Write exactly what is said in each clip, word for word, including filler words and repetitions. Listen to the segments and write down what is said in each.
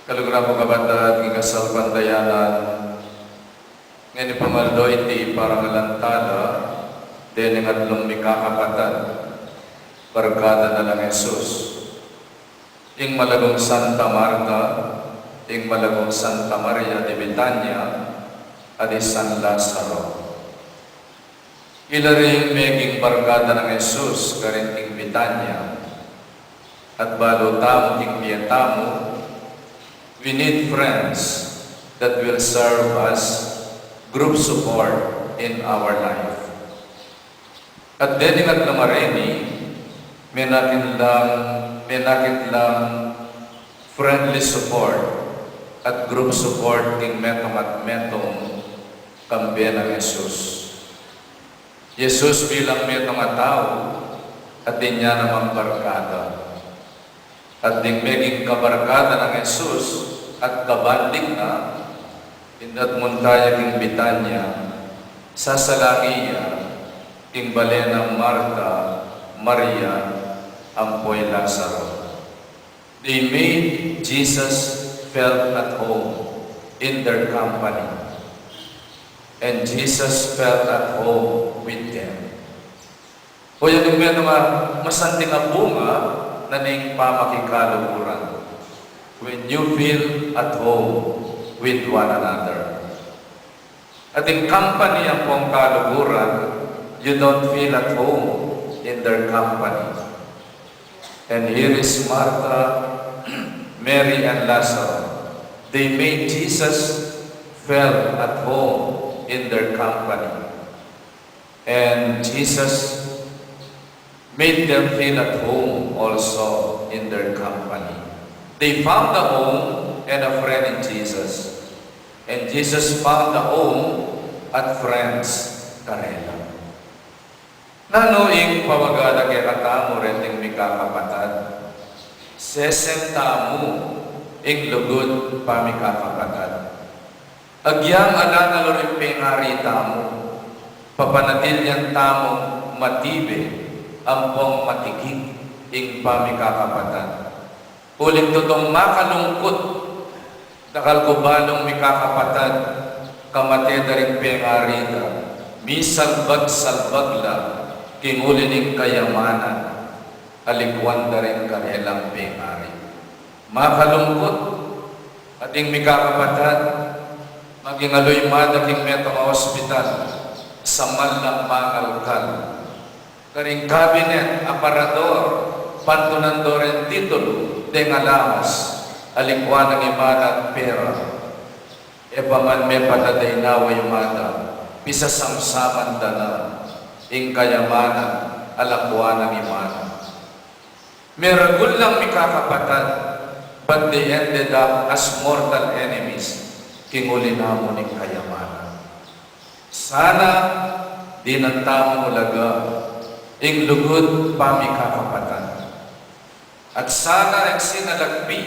Kaluguran ku, kapatad, king kasalpantayanan, ngeni pung aldo iti parangalan tala dening atlung mikakapatad, barkada na nang Jesus, ing malagung Santa Marta, ing malagung Santa Maria de Betania, at i San Lazaro. Ila ring meging barkada nang Jesus karin king Betania, at balu tamu king bie tamu, we need friends that will serve as group support in our life. At dening atlu mareni, menakit lang, menakit lang friendly support at group support king metung at metung kambe nang Jesus. Jesus bilang metung a tau, atin ya namang barkada. At ding meging kabarkada nang Jesus at kabanding na, indat munta ya king Betania, sasalangi ya king bale nang Marta, Maria, ampo i Lazaro. They made Jesus felt at home in their company, and Jesus felt at home with them. O yan ing metung a masanting a bunga na ning pamakikaluguran, when you feel at home with one another. At ing company ampong kaluguran, you don't feel at home in their company. And here is Martha, Mary, and Lazarus. They made Jesus felt at home in their company. And Jesus made them feel at home also in their company. They found a home and a friend in Jesus. And Jesus found a home at friends karela. Nanu ing pawaga na kekatamu reting mikakapatad? Sesen tamu ing lugud pamikakapatad. Agyang ala na la ring pengari tamu, papanatilyan tamung matibe ampong matigit ing pamikakapatad. Uling tutung makalungkut, dakal ku balung mikakapatad, kamate da ring pengari da, misalbag-salbag la, king uli ning kayamanan, alikuan da ring karelang pengari. Makalungkut, ating mikakapatad, maging aluymada king metung a ospital, samal lang mangalkal. Karing kabinet, aparador, pantunan do ring titulu deng alahas, alikuan nang imana at pera. E pa man mepatad a inawa imada, pisasamsaman da na ing kayamanan a lakuan nang imana. Meragul lang mikakapatad, but they ended up as mortal enemies, king uli na mu ning kayamanan. Sana dinan tamung ulaga ing lugud pamikakapatad. At sana ing sinalagpi,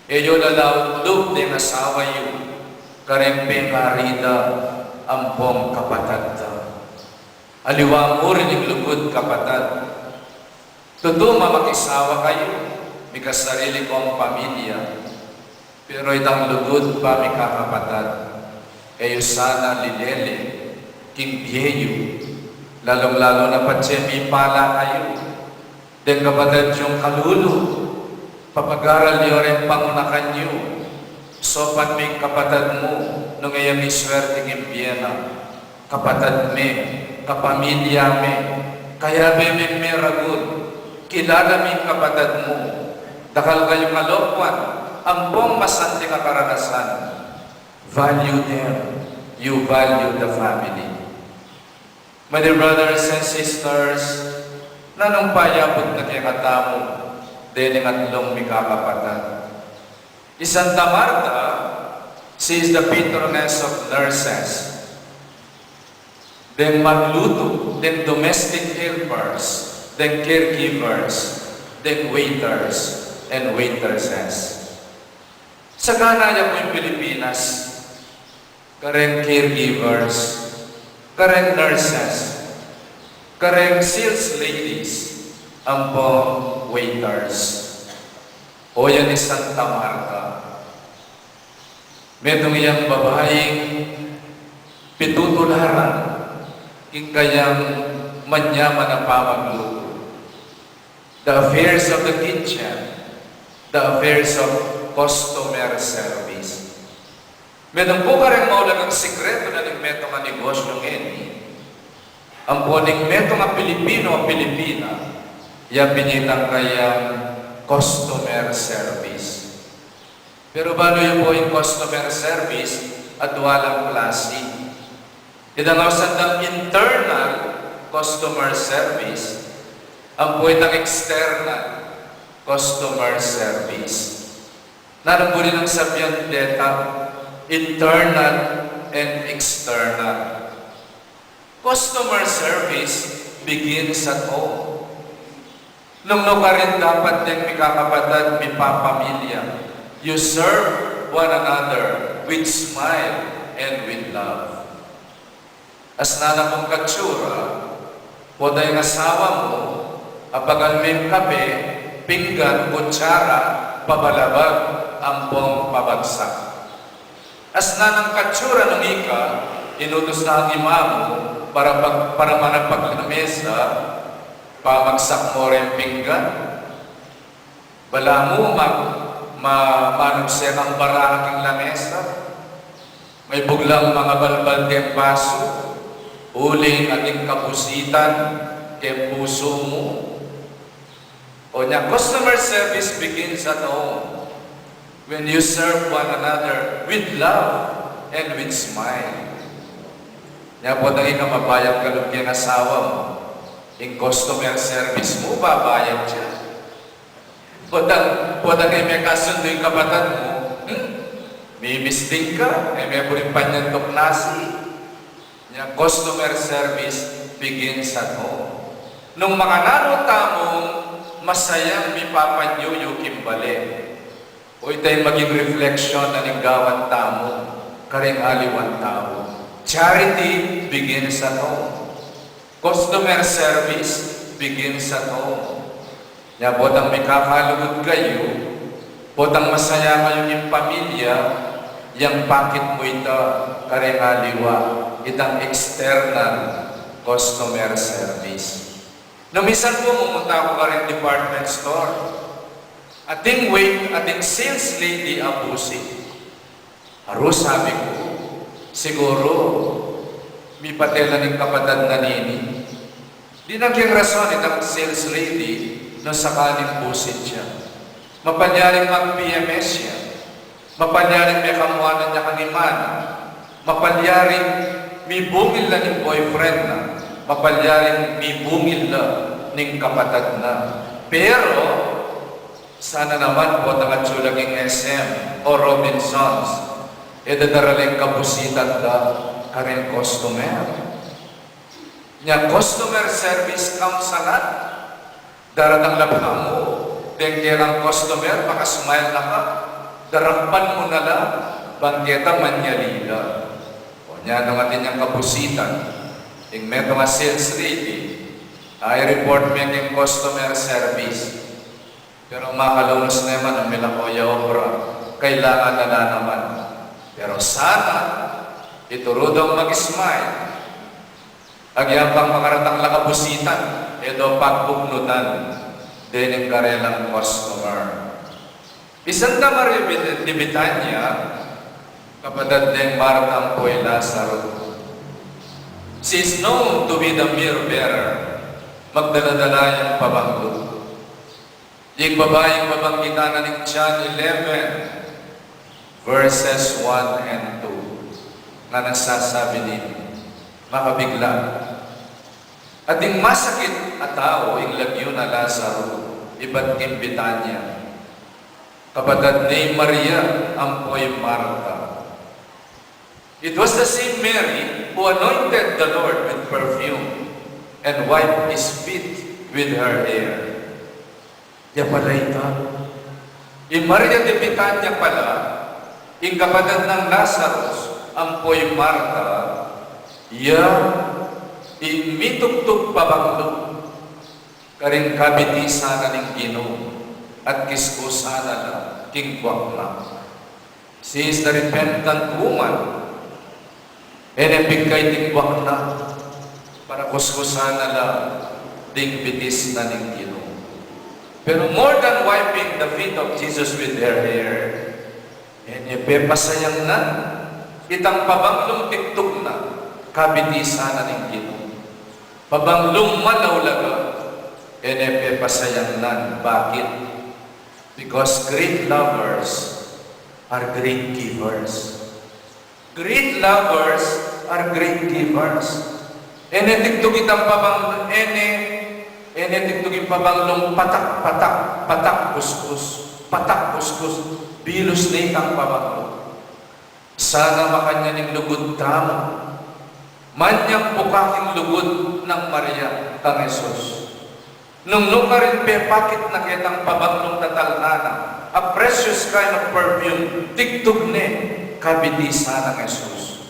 e yu lalaud lub deng asawa yu, kareng pengari da ampong kapatad da. Aliwa mu rin ing lugud kapatad. Tutu, makisawa kayu, mikasarili kong pamilya, pero itang lugud pamikakapatad, e yu sana lilele king bie yu, lalung-lalu na patse mipala kayu deng kapatad yung kalulu, papagaral yu ring pangunakan yu, sopan me ing kapatad mu nung e ya miswerte king bie na. Kapatad me, kapamilya me, kayabe meng meragul, kilala me ing kapatad mu, dakal kayung alokwan ampong masanting a karanasan. Value them, you value the family. My dear brothers and sisters, nanung payabut na kekatamu dening atlung mikakapatad? I Santa Marta, she is the patroness of nurses, deng magluto, deng domestic helpers, deng caregivers, deng waiters and waitresses. Sagana ya pu ing Pilipinas, kareng caregivers, kareng nurses, kareng sales ladies, ampong waiters. O yan i Santa Marta, Metung yang babaing pitutularan king kayang manyaman a pamagluto. The affairs of the kitchen, the affairs of customer service. Metung pu kareng maulagang sikretu na ning metung a negosyu ngeni, ampo ning metung a Pilipino o Pilipina, ya pin itang kayang customer service. Pero balu yu pu ing customer service, adwa lang klasi. Itang ausan dang internal customer service, ampo itang external customer service. Nanu pu rin ing sabian deta, internal and external. Customer service begins at home. Nung nukarin dapat deng mikakapatad, mipapamilya, you serve one another with smile and with love. Asna na kung katsura, potang ing asawa mu, apagal me ing kape, pinggan, kutsara, pabalabag, ampong pabagsak. Asna nang katsura nung ika, inutus na ing ima mu para pag-, para manapag lamesa, pamagsak mu ring pinggan. Balamu ma-, ma-, manugse kang bara king lamesa. Maibuglang mangabalbal keng basu, uling ating kapusitan keng pusu mu. O nya, customer service begins at home when you serve one another with love and with smile. Nya, potang ika mabayat ka lub keng asawa mu, ing customer service mu, babayat ya. Potang, potang e mekasundu ing kapatad mu, hmm? Mimiss ka, e me buring panyantuk nasi. Nya, customer service begins at home. Nung makananu tamung masayang mipapanyuyu king bale, o ita ing maging reflection na ning gawan tamu karing aliwang tau. Charity begins at home. Customer service begins at home. Nya, potang mikakalugud kayu, potang masaya kayu king pamilya, yang pakit mu ita kareng aliwa, itang external customer service. Nung minsan pu, mumunta ku kareng department store. Ating wait, ating sales lady a busi. Aru, sabi ku, siguru mipate la ning kapatad na nini. Dinan keng rason itang sales lady nung sakaling busit ya. Mapalyaring mag-P M S ya. Mapalyaring mekamuanan ya kang ima na. Mapalyaring mibungil la ning boyfriend na. Mapalyaring mibungil la ning kapatad na. Pero, sana naman potang atyu la king S M o Robinsons, e dadara la ing kabusitan da kareng customer. Nya, customer service comes a lot. Daratang la ba mu deng kekang customer, maka-smile na ka, darakpan mu na la, bang keta manyali la. O nya, nung atin yang kabusitan, ing metung a sales lady, i-report me keng customer service. Pero makalunus ne man, nung milako ya obra, kailangan na la naman. Pero sana, ituru dong mag-smile. Agyang pang makaratang la kabusitan, e do pagbuknutan dening karelang customer. Ing Santa Maria de Betania, kapatad neng Marta ampo i Lazaro. She is known to be the myrrh bearer. Magdala-dala yang pabanglut. Ing babaing babanggitan na ning John eleven, verses one and two, nganang sasabi nini, makabigla. Ating masakit a tau ing lagyu na Lazaro, ibat king Betania. Kapatad ne i Maria ampo i Marta. It was the same Mary who anointed the Lord with perfume and wiped his feet with her hair. Ya pala ita. I Maria de Betania pala, ing kapatad nang Lazarus, ampo i Marta, ya ing mitubtub pabanglut karing kabitisan na ning Ginu at kiskusan na la king kwakmak. She is the repentant woman. E ne pigkaitingbak na para kuskusan na la ding bitis na ning Ginu. Pero more than wiping the feet of Jesus with her hair, e ne pepasayang na itang pabanglung tigtug na kabitisan na ning Ginu. Pabanglung malaulaga, e ne pepasayang na. Bakit? Because great lovers are great givers. Great lovers are great givers. E ne tigtug itang pabang-, e ne, e ne tigtug ing pabanglung patak, patak, patak, kuskus, patak, kuskus, bilus ne itang pabanglung. Sana makanyan ing lugud tamu. Manyang bukak ing lugud nang Maria kang Jesus. Nung nukarin pepakit na ketang pabanglung tatalhana, a precious kind of perfume, tigtug ne kabitisan nang Jesus.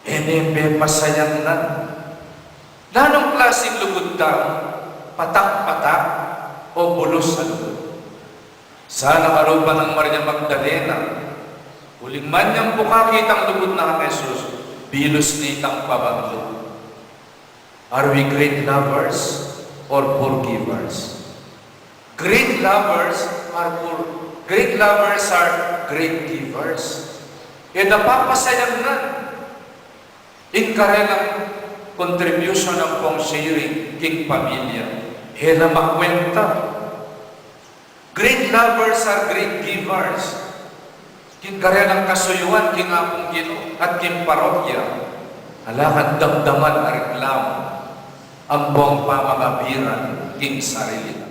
E ne pepasayang na. Nanung klasing lugud tamu? Patak-patak o bulus a lugud? Sana karupa nang Maria Magdalena, uling manyang bukak itang lugud nang Jesus, bilus ne itang pabanglung. Are we great lovers or poor givers? Great lovers are poor, great lovers are great givers. E da papasayang na ing karelang contribution ampong sharing king pamilya. E la makwenta. Great lovers are great givers. King karelang kasuyuan king Apung Ginu at king parokya, ala kang damdaman a reklamu ampong pamangabiran king sarili.